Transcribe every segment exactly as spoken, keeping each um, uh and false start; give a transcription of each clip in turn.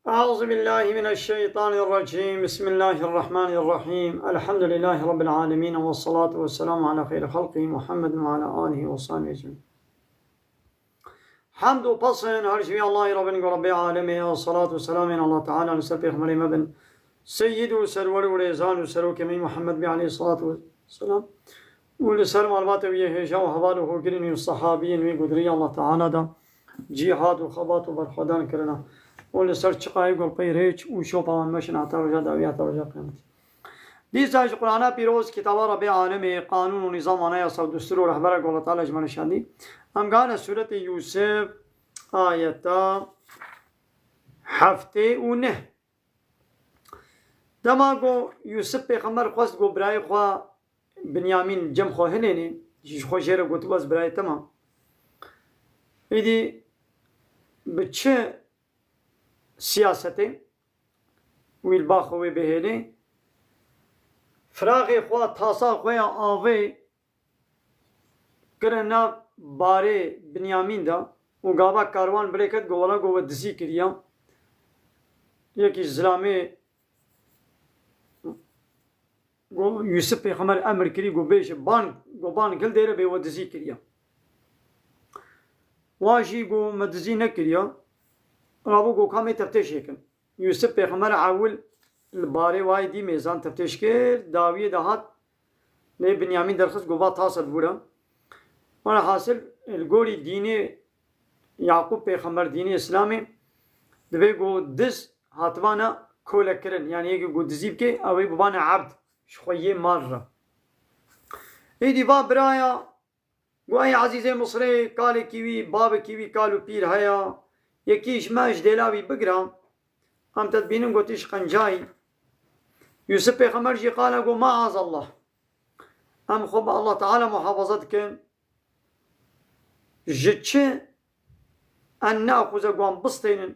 أعوذ بالله من الشيطان الرجيم. بسم الله الرحمن الرحيم. الحمد لله رب العالمين، والصلاة والسلام على خير خلقه محمد وعلى آله وصحبه أجمعين. Hemd û pesên her ji vî Allahî re bin, ku Rebbê alemê ye, û selat û selamên Allah Teala li ser Pêxemberê me bin, Seyyid û Serwer û Rêzan û Serokê me Muhammed bî aleyhisselatu vesselam, û li ser malbatê wî yê hêja û heval û hogirên wî û sehabiyên wî ku di rêya Allah Teala de cîhad û xebat û berxwedan kirine, û li ser çiqayê ku li pey rêç û şopa wan meşin heta roja dawî, heta roja qiyametê. Dîsa ji Qur'ana Pîroz, kitaba Rebbê alemê, qanûn û nîzam, anayasa û destûr û rehbera ku Allah Teala ji me nîşandî, em gane sûretê Yûsif, ayeta heftê û neh. Dema ku Yûsif pêxember xwest ku birayê xwe Binyamîn cem xwe hilênê, ji xwe jê re gotibû, ez birayê te me. Êdî bi çi siyasetê wî li ba xwe wê bihêlê? Firaxê xwe, tasa xwe ya avê kirin nav barê Binyamîn de û gava karwan bi rê ket, got, wela, got, we dizî kiriya. Yekî ji zilamê got, Yûsif pêxember emir kirî, got, bêje, ban, got, ban gil dêre bê, we dizî kiriya. Wa jî got, me dizî nekiriya. Rabû got, ka em ê teftêşê kin. Yûsif pêxember ewil li barê wayê dî mêzan teftêş kir, dawiyê de hat, lê Binyamîn derxist, got, va tasa dibûre. Welhasil, li gorî dînê Yaqûb pêxember, dînê Îslamê, divê got, diz hatibana kolekirin, yanî yekî got dizî bike, ew ê bibane ebd, ji xwe yê mal re. Êdî va biraya, got, ey ezîzê Misrê, kalekî wî, bavekî wî, kal û pîr heye, yekî ji me ji dêla wî bigira, em te dibînin, gotî, ji qencayî. Yûsif pêxember jî qala, got, maazallah. Em xwe bi Allah Teala muhafaza dikin. Ji çi? En neaxuze, got, em bistênin.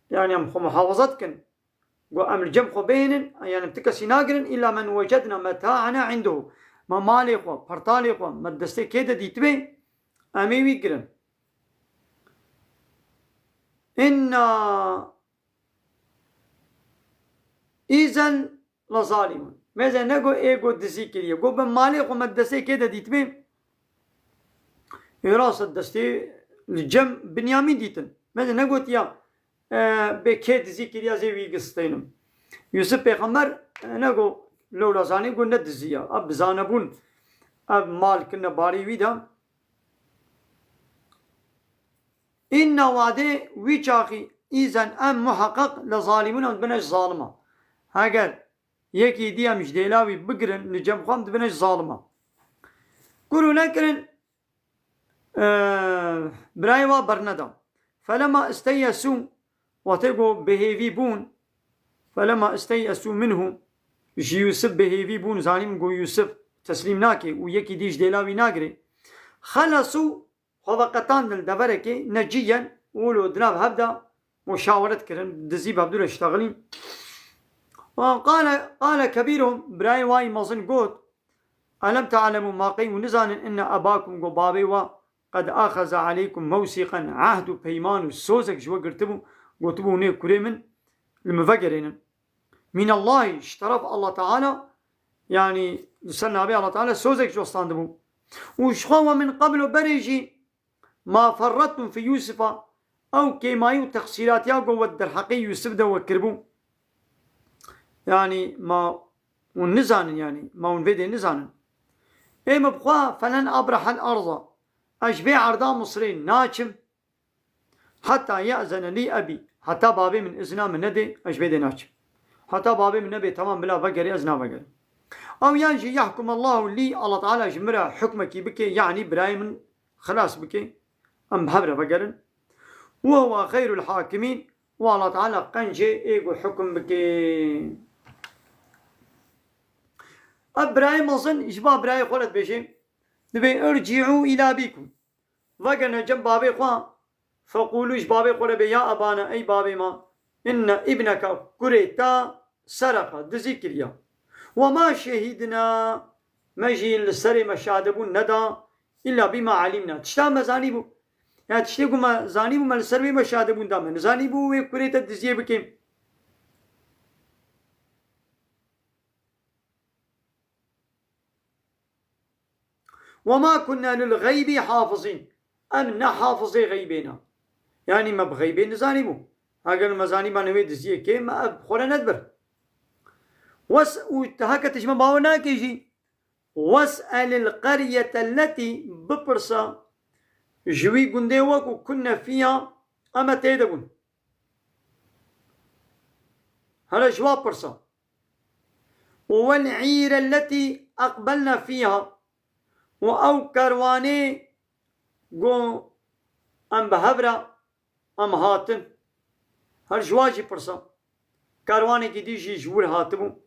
Yanî em xwe muhafaza dikin. Got, em li cem xwe bihênin, yanî em ti kesî nagirin, îlla men wecedna meta'ena indehu. Me malê xwe, pertalê xwe, me destê kê de dîtibê, em ê wî girin. Inna îzen lezalîmun. Mêze negot ê got dizî kiriye. Got, bi malê xwe me destê kê de dîtibê. Ê rast e, destê li cem Binyamîn dîtin. Mêze negotiya, e, bê kê dizî kiriya, zê wî gisteynim. Yûsif pêxember, e, negot, lewla zanî got ne dizî ya. Ev bi zanebûn, ev mal kirine barê wî de. Înna wadê wî çaxî îzen em muheqeq le zalîmûn, em dibine ji zalima. Heger yekî dî em ji dêla wî bigirin li cem xwe, em dibine ji zalima. Kûr û nekirin, e, birayê wa berneda. Felema isteyesû, wextê ku bêhêvî bûn, felema isteyesû minhu, ji Yûsif bêhêvî bûn, zanîn ku Yûsif teslîm nake û yekî dî ji dêla wî nagirê. Xelesû, xwe veqetandin li deverekê, necîyen, û li di nav hev de muşaweret kirin, dizî bi hevdû re ştexilîn. Qale, qale kebîruhum, birayê wayî mezin got, elem te'lemû, ma qey hûn nizanin, inne ebakum, got babê wa, qed axeze aleykum mewsîqen, ehd û peyman û sozek ji we girtibû, gotibû, hûn ê kurê min li min vegerênin. Mînallahî, ji teref Allah Teala, yanî li ser navê Allah Teala sozek ji we standibû. Û ji xwe we min qeblo berê jî ma ferrettum fî Yûsifa, ew kêmayî û texsîratiya ku we derheqê Yûsif de we kiribû. Yanî ma hûn nizanin, yanî ma hûn vê dê nizanin. Ê min bi xwe, felen abrehel arza, ez ji vê erda Misrê naçim. Heta ye'zene lî ebî. Heta babê min izna min nedê, ez ji vê dê naçim. Heta babê min nebê, temam, bila vegerê, ez navegerim. Ew yan jî yahkum Allahu lî, Allah Teala ji min re hukmekî bike, yanî birayê min xilas bike, em bi hev re vegerin. Ve huve xeyrul hakimîn, û Allah Teala qencê ê ku hukm bike. Ev birayê mezin ji ba birayê xwe re dibêje, dibê, irci'û îlâ bîkum. Vegerne cem bavê xwe, feqûlû, ji bavê xwe re bê, ya ebana, ey bavê me, inne îbneke, kurê te, sereka, dizî kiriya. Ve ma şehîdna, me jî li serê me şahidebûn neda, îlla bîma elîmna, tişta me zanîbû. Ya tiştê ku me zanîbû, me li ser wê me şade bûn da me nizanîbû wê kurê te diziyê bikê. وما كنا للغيب حافظين. Em ne hafizê xeybê ne. Yanî me bi xeybê nizanîbû. Heger me zanîba ne wê diziyê kê, me ev xwe re nedibir. Wes û te heke tişt me bawer nake jî. واسأل القرية التي, bipirse ji wî gundê we ku كنا فيها, em e tê de bûn. Here ji wa pirse. والعير التي أقبلنا فيها, û ew kerwanê ku em bi hev re em hatin. Her ji wa jî pirse. Kerwanekî dî jî ji wir hatibû.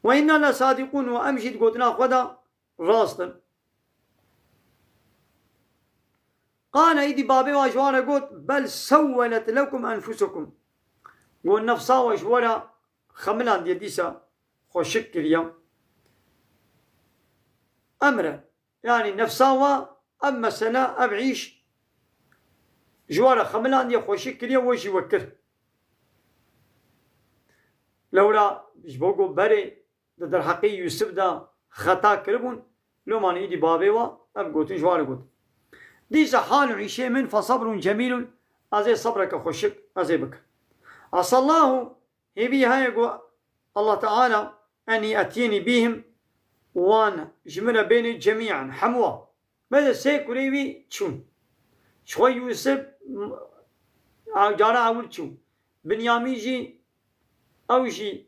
وإنا لصادقون, û em jî di gotina xwe de rast in. قال, îdî babê wa ji wan re got, بل سولت لكم أنفسكم. Got, nefsa we ji we re xemilandiye, dîsa xweşik kiriye. Em re, yanî nefsa we ev mesele, ev îş ji we re xemilandiye, xweşik kiriye, we jî we kir. Lewra ji bo ku berê di derheqê Yûsif de xeta kiribûn, loma îdî babê wa ev gotin ji wan re got. Dîsa hal û îşê min فصبر جميل, ez ê sebreke xweşik ez ê bikim. عسى الله, hêvî heye ku Allah Teala أن يأتيني بهم, wan ji min re bênê جميعا, hemû wan. Bede sê kurê wî çûn. Ji xwe Yûsif, m-, a-, cara ewil çû. Binyamîn jî, ew jî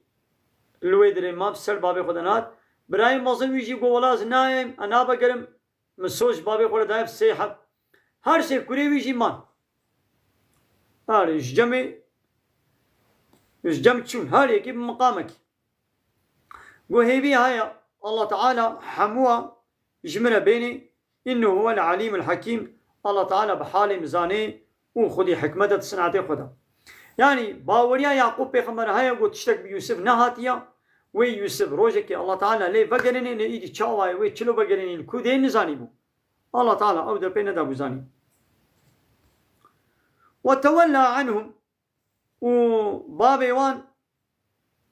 li wê dirê ma bi ser babê xwe de nehat. Birayê mezin wî jî got, wela ez nayêm, ez nabegerim. Min soz ji babê xwe re daye bi sê heb. Her sê kurê wî jî man. Her ji cemê, ji cem çûn. Her yekî bi miqamekî. Got, hêvî heye, Allah Teala hemû ji min re bênê, إنه هو العليم الحكيم, Allah Teala bi halê min zanê û xwedî hikmet e di sinetê xwe de. Yanî baweriya Yaqûb pêxember heye, got, tiştek bi Yûsif nehatiye, wê Yûsif rojekê Allah Teala lê vegerînê, lê îdî çawa ye, wê çilo vegerînê, li ku dê nizanîbû. Allah Teala ew de pê nedabû zanîn. وتولى عنهم, û babê wan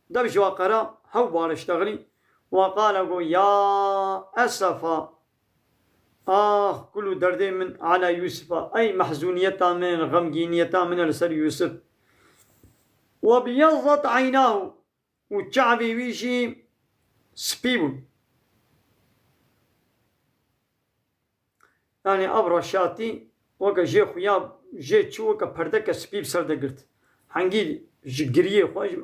dev ji wa qera hew bare ştexilî, وقال, got, يا أسفا, ax, kul û derdê min, على يوسف, ey mehzûniyeta min, xemgîniyeta min e li ser Yûsif. وابيضت عيناه, û çavê wî jî spî bûn. Yanî ev reşatî weke jê xuya, jê çû weke perdeke spî bi ser de girt. Hengî ji giriyê xwe ji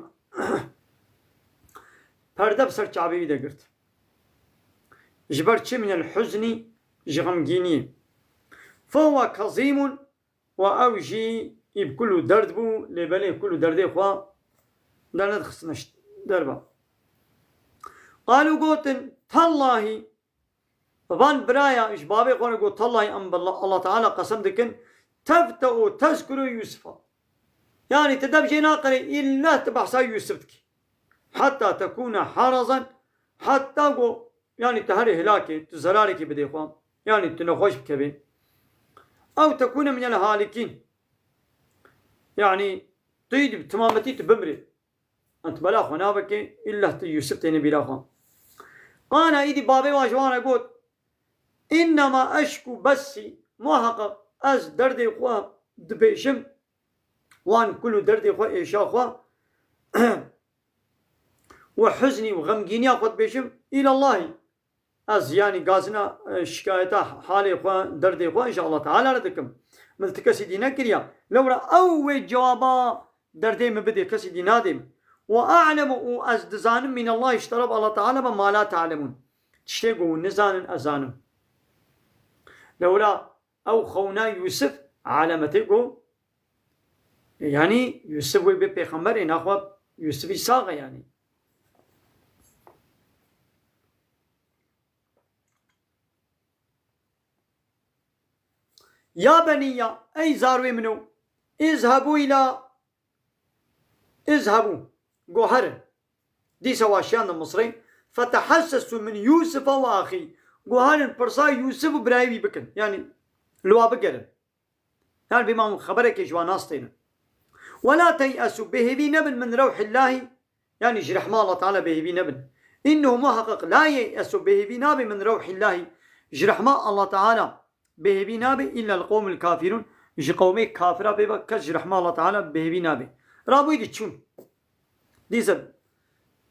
perde bi ser çavê wî de girt. Ji ber çi? من الحزن, ji xemgîniyê. فهو كظيم, û ew jî î bi kul û derd bû, lê belê kul û derdê xwe dernedixistine derve. قالوا, gotin, تالله, van biraya ji babê xwe re got, تالله, em bi Allah Teala qesem dikin, تفتأ تذكر يوسف. Yanî tu dev jê naqerê, îlla tu behsa Yûsif dikî. حتى تكون حرضا, heta ku, yanî tu herê hilakê, tu zerarekî bidê xwe, yanî tu nexweş bikevê. أو تكون من الهالكين. Yanî tu yî bi timametî tu bimrê. Ent bela xwe navekê, îlla tu Yûsif têne bîra xwe. قال, îdî babê wan ji wan re got, إنما أشكو بثي, muheqeq ez derdê xwe dibêjim, wan kul û derdê xwe, êşa xwe, وحزني, û xemgîniya xwe dibêjim, إلى الله. Ez, yanî, gazina, e, şikayeta halê xwe, derdê xwe ji Allah Teala re dikim. Min ti kesî dî nekiriya. Lewra ew wê cewaba derdê min bidê, kesî dî nadê min. وأعلم, û ez dizanim, من الله, ji teref Allah Teala ve, ما لا تعلمون. Tiştê ku hûn nizanin, ez zanim. Lewra ew xewna Yûsif alametê ku, yanî Yûsif wê bê pêxemberê, naxwe Yûsifî sax e yanî. يا بني, ey zarwê min o, اذهبوا إلى اذهبوا, go herin. Dîsa wa şiyandin Misrê. فتحسسوا من يوسف وأخيه. Go herin pirsa Yûsif û birayê wî bikin. Yanî li wa bigerin. Her bî ma hûn xeberekê ji wan nastênin. Ve la teyesu, bêhêvî nebin, min rewhillahî, yanî ji rehma Allah Teala bêhêvî nebin. Înnehu muheqeq la yeyesu, bêhêvî nabe, min rewhillahî, ji rehma Allah Teala bêhêvî nabe, îllel qewmul kafirûn, ji qewmê kafira pê ve kes ji rehma Allah Teala bêhêvî nabe. Rabûyî dî çûn. Dîse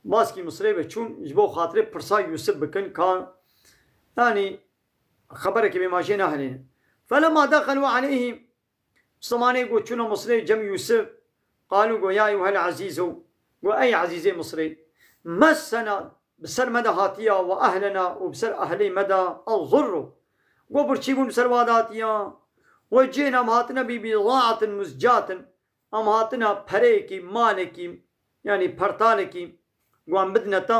baskî Misrê ve çûn, ji bo xatirê pirsa Yûsif bikin ka, yanî xeberekê bê ma jê nahêlînin. Felemma dexelû aleyhî, zemanê ku çûne Misrê cem Yûsif, qalû, go ya eyyuhel ezîzu, go ey ezîzê Misrê, messena, bi ser me de hatiya, ve ehlena, û bi ser ehlê me de, ezzurru, go birçîbûn bi ser wa de hatiya, ve cîna, em hatine, bi bidaatin muzcatin, em hatine pereyekî, malekî, yanî pertalekî, go em bidine te.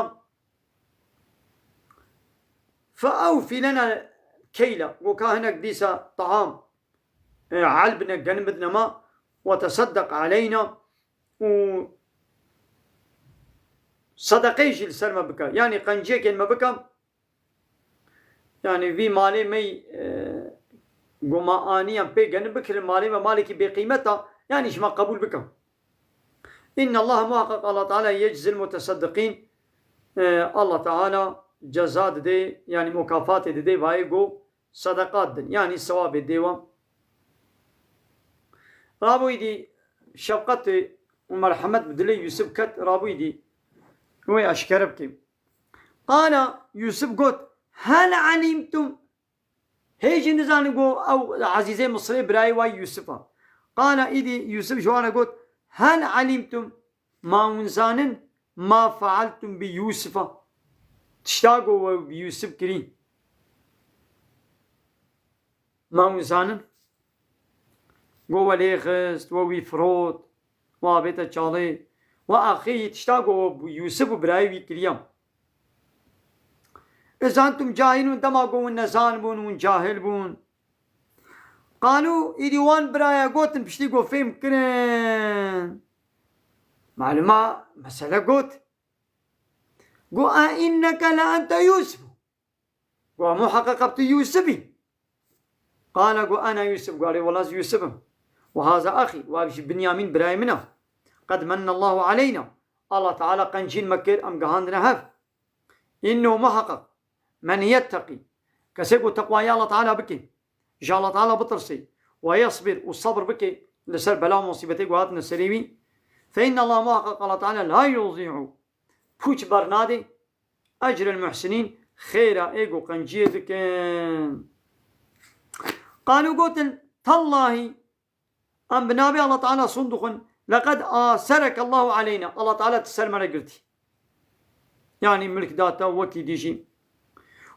Fe ewfî lena keyla, go ka hinek dîsa taam, e, elbine, genim bidine me, ve teseddeq aleyna, û sedeqeyê jî li ser me bike. Yanî qenciyekên me bike. Yanî vî malê me, e, ku ma aniyan pê genim bikirin, malê me malekî bêqîmet a, yanî ji me qebûl bikin. Înne Allah, muheqeq Allah Teala yeczil muteseddiqîn, e, Allah Teala ceza didê, yanî mukafatê didê vayê ku sedeqa didin, yanî sewabê dê wan. Rabûyî dî şefqetê û merhemet bi dilê Yûsif ket, rabûyî dî wê eşkere bikê. Qala, Yûsif got, hel alîmtum. Hê jî nizanin ku ew ezîzê Misrê birayê wa Yûsif a. Qala, îdî Yûsif ji wan re got, hel alîmtum, ma hûn zanin, ma fealtum bi Yûsifa, tişta ku we bi Yûsif kirî. Ma hûn zanin? Go we lê xist, we wî firot, we avête çalê. We axê tişta ku we bi Yûsif û birayê wî kiriya. Iz entum cahilûn, dema ku hûn nezan bûn, hûn cahil bûn. Qalû, îdî wan biraya gotin, piştî ku fêm kirin. Maluma mesele got. Go, a inneke le ente Yûsif. Go, muheqeq tu Yûsif î. Qala, go, ana Yûsif. Go, arê, wela ez Yûsif im. Ve haza axî, wa jî Binyamîn birayê min e. Qed mennallahu aleyna. Allah Teala qencîn me kir, em gihandine hev. Înnehu, muheqeq, men yetteqî, kesê ku teqwaya Allah Teala bike, ji Allah Teala bitirsê, ve yesbir, û sebir bike li ser bela û musîbetê ku hatine serê wî, fe inne Allah, muheqeq Allah Teala, la yuzî'u, pûç bernadê, ecrel muhsinîn, xêra ê ku qenciyê dikin. Qalû, gotin, tallahî, em bi navê Allah Teala sond dixwin, leqed asereke Allahu aleyna, Allah Teala tu ser me re girtî. Yanî milk da te wekî dî jî.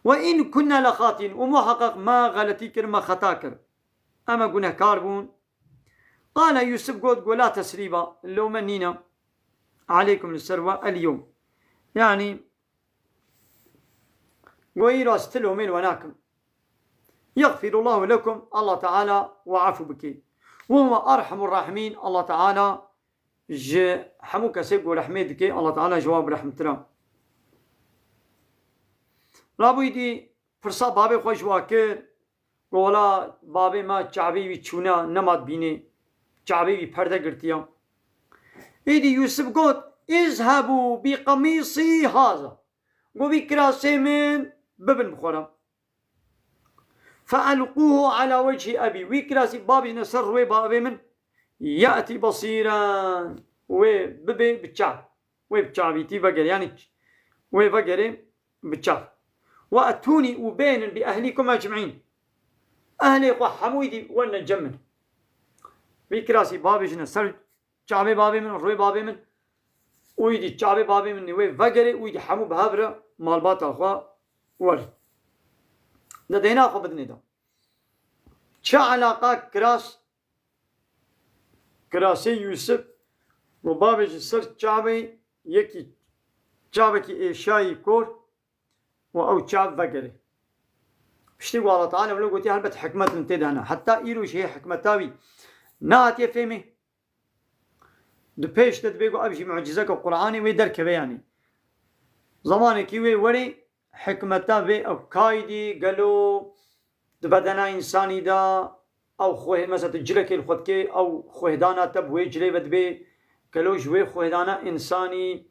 Ve in kunna lexatîn, û muheqeq me xeletî kir, me xeta kir. Em e gunehkar bûn. Qala, Yûsif got, go, la tesrîba, lewme nîne, aleykum, li ser we, el yewm. Yanî, go, îro ez ti lomên we nakim. Yexfirullahu lekum, Allah Teala we efû bike. Ve huve erhamur rahimîn, Allah Teala ji hemû kesê ku rehmê dike, Allah Teala ji wan bi rehmtir e. Rabûyî dî pirsa babê xwe ji wa kir, go, wela babê me çavê wî çûne, nema dibînê, çavê wî perde girtiye. Êdî Yûsif got, izhebû bi qemîsî haza. Go, vî kirasê min bibin bi xwe re. Feelqûhu ala wechî ebî. Wî kirasî babî jine ser rûyê bavê min. Ye'tî basîren. Wê bibe bi çav. Wê bi çavîtî vegerê. Yanî wê vegerê bi çav. Ve etûnî, û bênin, bi ehlîkum ecmeîn. Ehlê xwe hemûyî dî werne cem min. Vî kirasî babê jine ser çavê bavê min, rûyê bavê min. Û îdî çavê bavê min wê vegerê, û îdî hemû bi hev re malbata xwe werin. De deyna xwe bidinê de. Çi elaqa kiras, kirasê Yûsif û bavê ji ser çavê yekî, çavekî êşayî kor, û ew çav vegerê. Piştî ku Allah Teala wilo gotiye, helbet hikmet min tê de hene. Heta îro jî hê hikmeta wî nehatiye fêmê. Di pêş de dibê ku ev jî mucîzeke Qur'anê wê derkeve yanî. Zamanekî wê werê hikmeta vê ev kaydî gelo di bedena însanî de ew xweh-, mesela tu cilekê li xwe dikê, ew xwehdana te bi wê cilê ve dibê, gelo ji wê xwehdana însanî,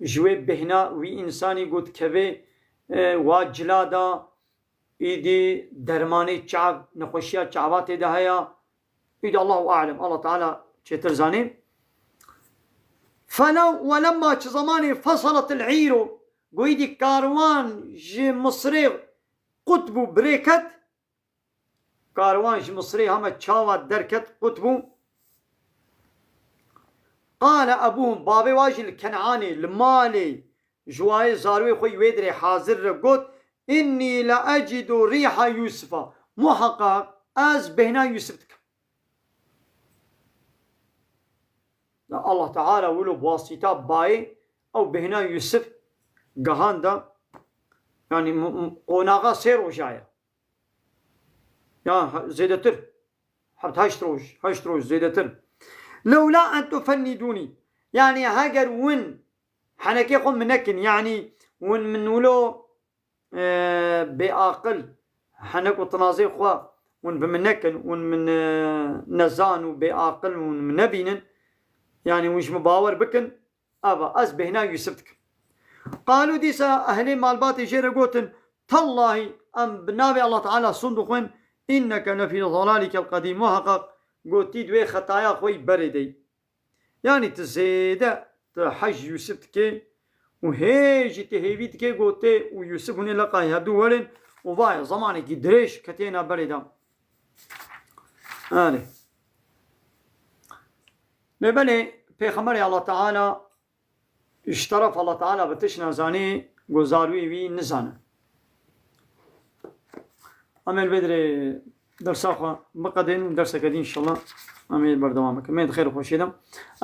ji wê bêhna wî însanî got kevê, e, wa cila da, îdî dermanê çav, nexweşiya çava tê de heye, îdî Allahu alem, Allah Teala çêtir zanî. Felew-, welemma çi zamanê feselatil îro, got îdî karwan ji Misrê qut bû, birêket, karwan ji Misrê heme çawa derket, qut bû. Qale ebuhum, bavê wa jî li Kenanê, li malê ji wayê zarwê xwe yê wê dirê hazir re got, "Innî le ecidu rîha Yûsifa." Muheqaq ez bêhna Yûsif dikim. Ya Allah Teala wilo bi wasîta bayê ew bêhna Yûsif gehanda, yanî m-, m-, qonaxa sê roja ye. Ya he-, zêdetir. Heft heşt roj, heşt roj zêdetir. "Lewla en tufennidûnî." Yanî heger win henekê xwe min nekin, yanî win min wilo, e, bêaqil, henek û tinazê xwe win bi min nekin, win min, e, nezan û bêaqil win min nebînin, yanî win ji min bawer bikin, eva ez bêhna Yûsif dikim. Qalû, dîsa ehlê malbatê jê re gotin, "Tallahî, em bi navê Allah Teala sund dixwin, inneke lefî dalalîkel qedîm." Muheqeq gotî di wê xetaya xwe yî berê de yî. Yanî tu zêde, tu hej Yûsif dikê û hê jî tu hêvî dikê, gotê û Yûsif hûnê leqayî hevdû werin û vayê zemanekî dirêj ketêna berê de. Erê. Lê belê Pêxemberê Allah Teala ji teref Allah Teala bi tişt nezanî, gozarwî wî nizane. Em ê li vê derê dersa xwe biqedên, derseke din inşallah em ê berdewam bikin. Em ê di xêr û xweşiyê de.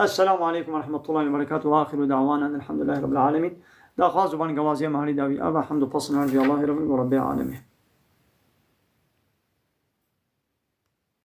Esselamu aleykum ve rahmetullahi ve berekatuhu. Ve axiru da'wana elhamdulillahi rabbil alemin. Daxwaz û bangewaziyê me herî dawî ev e, hemd û pesn her jî Allahê re bin û Rebbê alemê.